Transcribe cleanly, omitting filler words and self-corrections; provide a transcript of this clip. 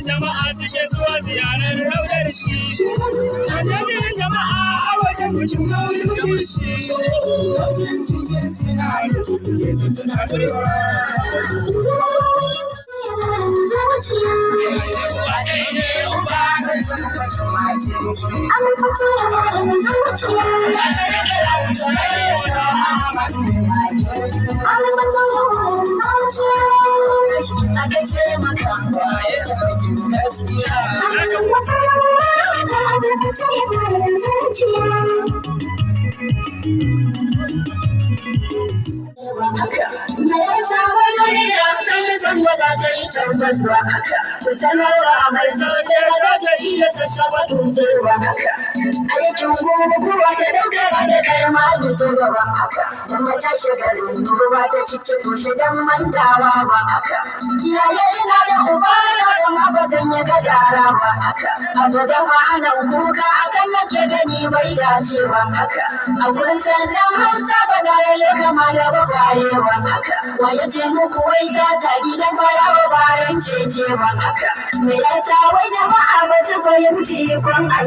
Jama'a suke zuwa ziyarar raudar shi. Adadin jama'a a wajen bikin mauludin shi. Jinsi jinsi na halittu suke ta tunatarwa. Sanarwa mai zafi ba za ta iya sassaba dutse ba haka. Aikin guguwa ta ɗaukar da karma ta gaba haka. Don ta shekarun ruwa ta cici kusa don mantawa ba haka. Kiyaye ina da uba da kama ba zan yi gadara ba haka. Abu don ma'anan kuka akan nake gani bai dacewa haka. A kun san dan Hausa ba za ya yi kama da babarewa haka. Wa ya ce muku wai sata gidan farawa baran cecewa haka. Me yasa wai jama'a ba su fahimci ikon Allah?